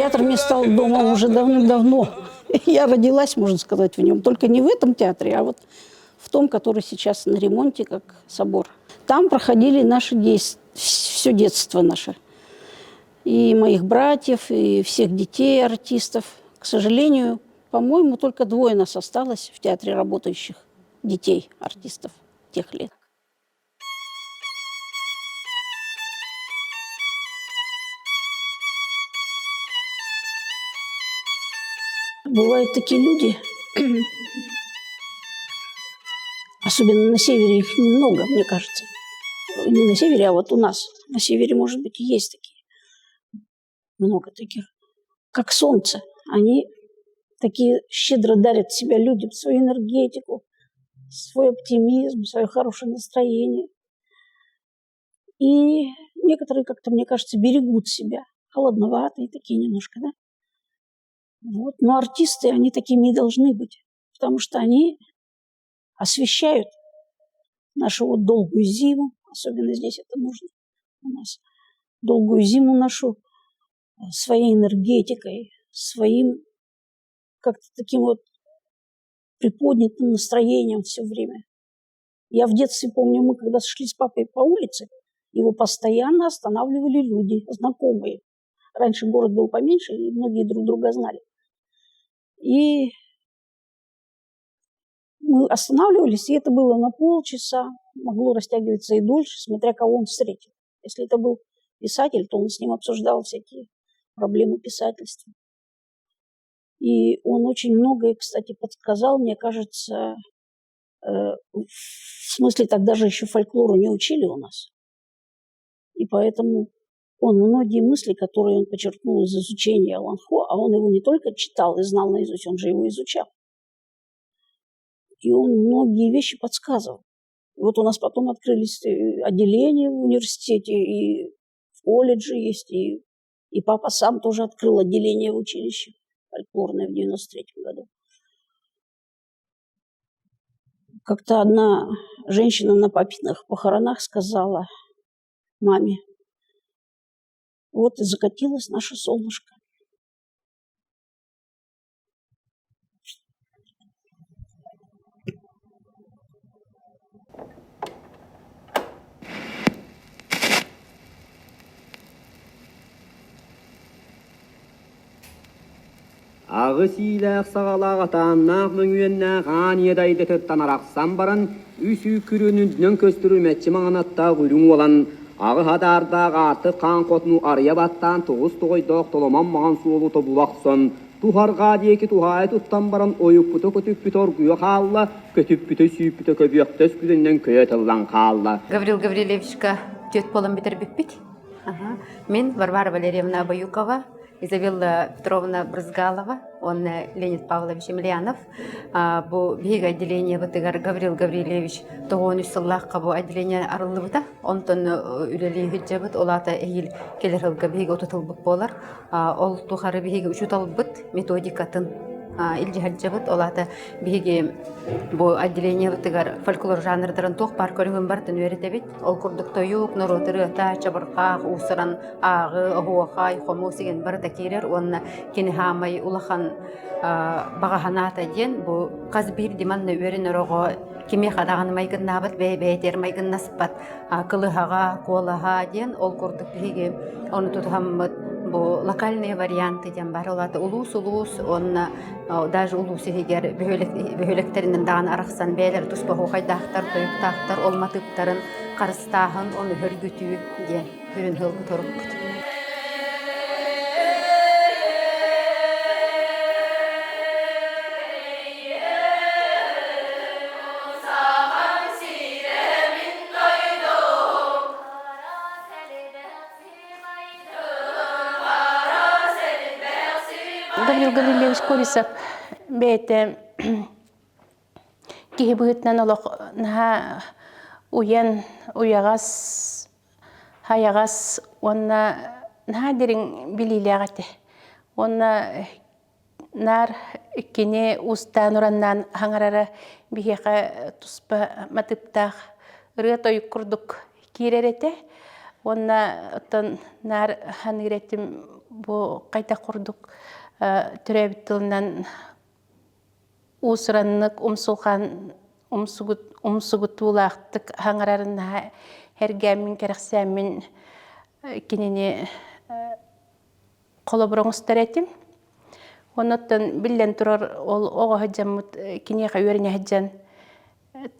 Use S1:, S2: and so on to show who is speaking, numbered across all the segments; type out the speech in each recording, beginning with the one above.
S1: Театр мне стал домом уже давным-давно. Я родилась, можно сказать, в нем. Только не в этом театре, а вот в том, который сейчас на ремонте, как собор. Там проходили наши действия, все детство наше. И моих братьев, и всех детей артистов. К сожалению, по-моему, только двое нас осталось в театре работающих детей артистов тех лет. Бывают такие люди, особенно на севере их немного, мне кажется. Не на севере, а вот у нас. На севере, может быть, и есть такие. Много таких. Как солнце. Они такие щедро дарят себя людям, свою энергетику, свой оптимизм, свое хорошее настроение. И некоторые как-то, мне кажется, берегут себя. Холодноватые такие немножко, да? Вот. Но артисты, они такими и должны быть, потому что они освещают нашу вот долгую зиму, особенно здесь это нужно у нас, долгую зиму нашу своей энергетикой, своим как-то таким вот приподнятым настроением все время. Я в детстве помню, мы когда шли с папой по улице, его постоянно останавливали люди, знакомые. Раньше город был поменьше, и многие друг друга знали. И мы останавливались, и это было на полчаса, могло растягиваться и дольше, смотря кого он встретил. Если это был писатель, то он с ним обсуждал всякие проблемы писательства. И он очень многое, кстати, подсказал, мне кажется, в смысле, тогда же еще фольклору не учили у нас. И поэтому он многие мысли, которые он почерпнул из изучения Олонхо, а он его не только читал и знал наизусть, он же его изучал. И он многие вещи подсказывал. И вот у нас потом открылись отделения в университете, и в колледже есть, и папа сам тоже открыл отделение в училище фольклорное в 93 году. Как-то одна женщина на папиных похоронах сказала маме, вот и закатилось наше солнышко.
S2: Аҕыс иилээх саҕалаах атааннаах мөҥүөннээх аан ийэ дайдытыттан арахсан баран, үс үүккүрүн үрдүнэн көстөр үмэччи маҥан аттаах үрүҥ уолан, аҕыс адаардаах аартык хаан хотуну арыйа баттаан тоҕус тоҕойдоох толомон маҥан суолу тобула охсон, туһарҕаа диэки туһаайа туттан баран ойуппута көтүппүтэ оргуйа хаалла, көтүппүтэ сүүппүтэ көбүөхтэс күлүнэн көйө тыллан хаалла.
S3: Гаврил Гаврильевичка түөт буолан бүтэрбиппит. Мин Варвара Валерьевна Абаюкова, Изабелла Петровна Брызгалова уонна Леонид Павлович Емельянов бу биһиги отделениебытыгар Гаврил Гаврильевич тоҕуон үс сыллаахха бу отделение арыллыбыта. Онтон үлэлии сылдьабыт. Ол аата эһиил кэлэр сылга биһиги утутулбут буолар. Ол тухары биһиги учууталбыт методикатын илдьэ сылдьабыт. Ол аата биһиги бу отделениебытыгар фольклор жанрдарын туох баар көрүҥүн барытын үөрэтэбит. Ол курдук тойук, норуот ырыата, чабырҕах, уусуран ааҕыы, оһуохай, хомус игин барыта киирэр уонна кини хаамай улахан баҕа санаата диэн бу хас биирдии манна үөрэнэр оҕо кимиэхэ даҕаны майгыннаабат бэйэ-бэйэтигэр майгыннаспат кылыһаҕа, куолаһа диэн ол курдук биһиги ону тутуһаммыт бу локальные варианты диэн баар ол аата улуус-улуус уонна даже улуус иһигэр бөһүөлэктэринэн даҕаны арахсан бэйэлэрэ туспа оһуохайдаахтар, тойуктаахтар ол матыыптарын харыстааһын, ону сөргүтүү диэн Үрүн һылгы торуппут.
S4: Гаврил Гаврильевич Колесов бэйэтэ киһи быһыытынан олох наһаа уйан, уйаҕас хайаҕас уонна наһаа дириҥ билиилээх этэ. Уонна наар кини уустаан-ураннаан хаҥарара биһиэхэ туспа матыыптаах ырыа-тойук курдук киирэр этэ. Уонна оттон наар ханыыр этим бу хайдах курдук төрөөбүт тылынан уус-ураннык умсулҕан умсугутуулаахтык хаҥарарын наһаа эргээммин кэрэхсээммин кинини холобур оҥостор этим. Оннуттан биллэн турар ол оҕо сылдьаммыт киниэхэ үөрэнэ сылдьан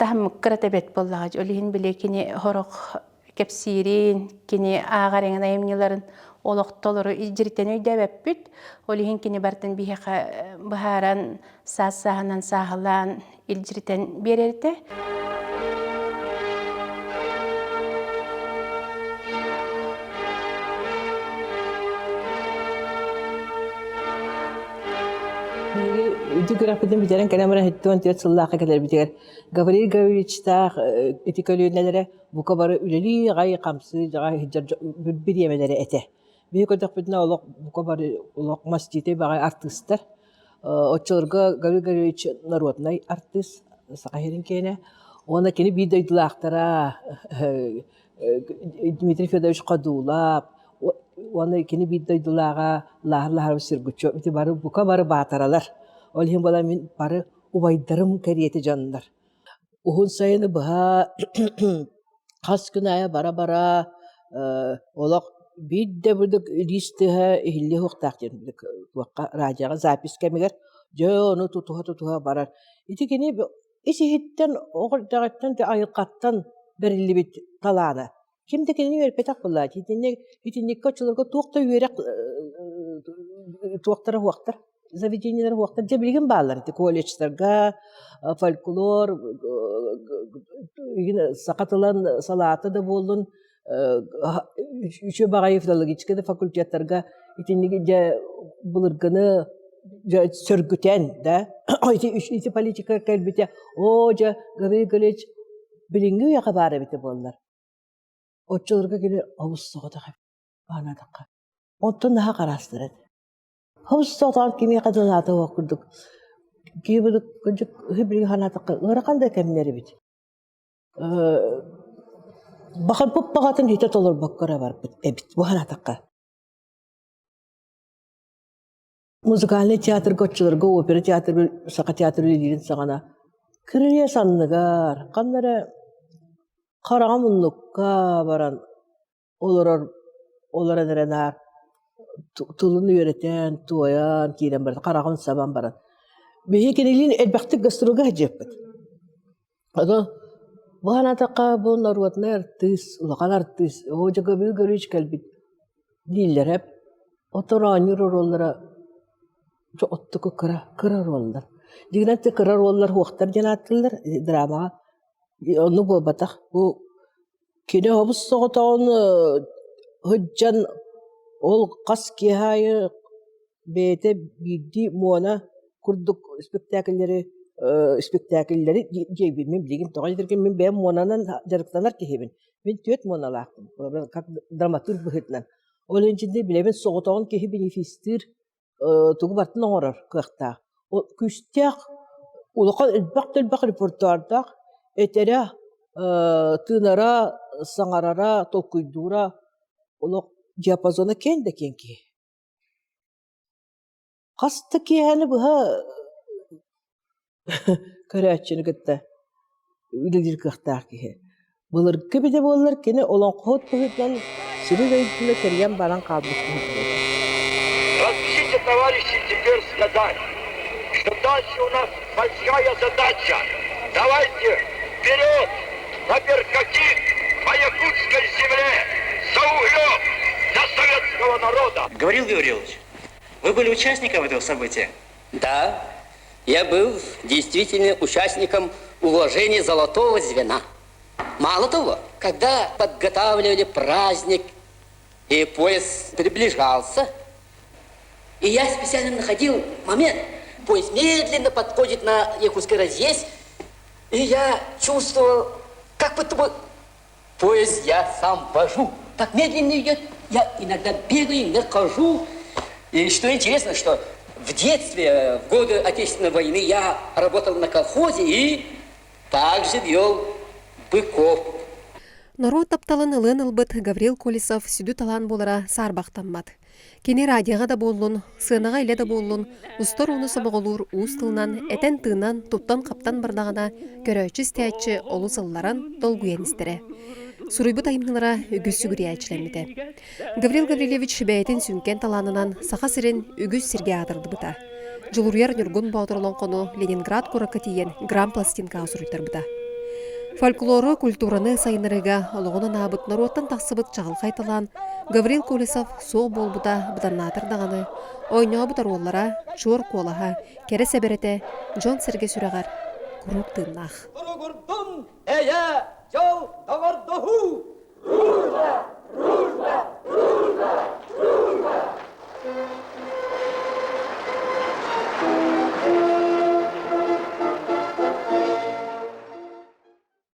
S4: таһыммыт кырата бэрт буоллаҕа. Ол иһин били кини сорох кэпсиирин, кини ааҕар эҥин айымньыларын олохтолору илдьиритэн өйдөөбөппүт. Ол иһин кини барытын биһиэхэ быһааран, саас-сааһынан сааһылаан илдьиритэн биэрэр этэ.
S5: Биһиги үрдүк үөрэхпитин бүтэрэн кэлэн баран 74 сыллаахха кэлэрбитигэр Гаврил Гаврильевичтаах ити көлүөнэлэрэ бука бары үлэлии аҕай хамсыы дьаҕай сылдьар бириэмэлэрэ этэ. Биһиги көрдөхпүтүнэ олох бука бары олох мастиитай баҕайы артыыстар. Оччолорго Гаврил Гаврильевич народнай артыыс Саха сирин киэнэ. Уонна кини биир дойдулаахтара Дмитрий Федорович Ходулап уонна кини биир дойдулааҕа Лааһар Лаһаров Сергучев ити бары бука бары баатаралар. Ол иһин буолан мин бары убайдарым кэриэтэ дьоннор. Уһун сайыны быһа хас күн аайы бара-бара олох биир да бурдук илиис тыаһа иһиллиэ суохтаах диэн туохха радиоҕа запись кэмигэр дьэ ону тутуһа-тутуһа барар. Ити кини ис-иһиттэн оҕо эрдэҕиттэн айылҕаттан бэриллибит талаана. Ким да кинини үөрэппэтэх буоллаҕа. Итинник итинниккэ оччолорго туох да үөрэх туохтара суохтар, заведениелара суохтар. Дьэ билигин бааллар ити колледжтарга фольклор, саха тылын салаата да буоллун, үчүгэй баҕайы филологическай да факультеттарга итинник дьэ былыргыны дьэ сөргүтэн да ити ити политика кэлбитэ оо дьэ Гаврил Николаевич билиҥҥи үйэҕэ баар эбитэ буоллар оччолорго кини олус соҕотох эбит баанатахха оттон наһаа хараастар этэ олус соҕотоҕун кимиэхэ да наада суох курдук киһи кырдьык билигин санаатахха ыарахан да кэмнэр эбит баҕарбыт баҕатын ситэ толорбокко эрэ барбыт эбит бу санаатахха Музыкальнай театрга оччолорго опера театры Саха театра үлэлиирин саҕана кырыйа санныгар ханна эрэ хараҥа муннукка баран олорор олорон эрэ наар тылын үөрэтэн, туойан киирэн баран хараҕын сабан баран биһиги кинилиин элбэхтик гастролга сылдьыахпыт. Ону бу санаатахха бу норуодунай артыыс, улахан артыыс оо дьэ Гаврил Гаврильевич кэлбит дииллэрэ. Отор оонньуур оруоллара дьэ оттуку кыра, кыра оруоллар. Дьиҥинэн ити кыра оруоллар суохтар диэн ааттыыллар драмаҕа. Оннук буолбатах. Бу кини обус соҕотоҕун сылдьан ол хас киэһэ аайы бэйэтэ биирдии муона курдук спектакльлэри спектакльлэри диэбин мин билигин тоҕо диэтэргин мин бэйэм муонанан дьарыктанар киһибин. Мин түөрт муоналаахпын как драматург быһыытынан. Ол иһин билэбин соҕотоҕун киһи бенефистыыр тугу барытын оҥорор кыахтаах. Күүстээх улахан элбэх да элбэх репертуардаах этэрэ, тыынара, саҥарара, толкуйдуура олох диапазона киэҥ да киэҥ киһи. Хас да киэһэни быһа көрөөччүнү кытта үлэлиир кыахтаах киһи. Былыргы эбитэ буоллар кини олоҥхоһут быһыытынан сири-дойдуну кэрийэн баран хаалбыт киһи буолуо.
S6: Разрешите, товарищи, теперь сказать, что дальше у нас большая задача. Давайте вперед на перкати по якутской земле за углем для советского народа.
S7: Гаврил Гаврилович, вы были участником этого события?
S8: Да, я был действительно участником уложения золотого звена. Мало того, когда подготавливали праздник, и поезд приближался, и я специально находил момент, поезд медленно подходит на Якутский разъезд, и я чувствовал, как будто бы поезд я сам вожу. Так медленно идет, я иногда бегаю, иногда хожу. И что интересно, что в детстве, в годы Отечественной войны, я работал на колхозе и также вел быков.
S9: Норуот тапталын ылыан ылбыт Гаврил Колесов сүдү талаан буолара саарбахтаммат. Кини радиоҕа да буоллун, сыанаҕа илэ да буоллун, устар ууну сомоҕолуур уус тылынан этэн-тыынан, туттан-хаптан бардаҕына, көрөөччү-истээччи олус ылларан, долгуйан истэрэ. Суруйбут айымньылара үгүс сүгүрүйээччилэммитэ. Гаврил Гаврильевич бэйэтин сүҥкэн талаанынан Саха сирин үгүс сиргэ аатырдыбыта. Дьулуруйар Ньургун Боотур олоҥхону Ленинград куоракка тиийэн грамм-пластинкаҕа суруйтарбыта. Фольклору, культураны сайыннарыыга олоҕун анаабыт норуоттан тахсыбыт чаҕылхай талаан Гаврил Колесов суох буолбута быданнаатар даҕаны, оонньообут оруоллара, чуор куолаһа, кэрэ сэбэрэтэ дьон-сэргэ сүрэҕэр куруук тыыннаах.
S6: Туругурдун, эйэ, дьол, доҕордоһуу!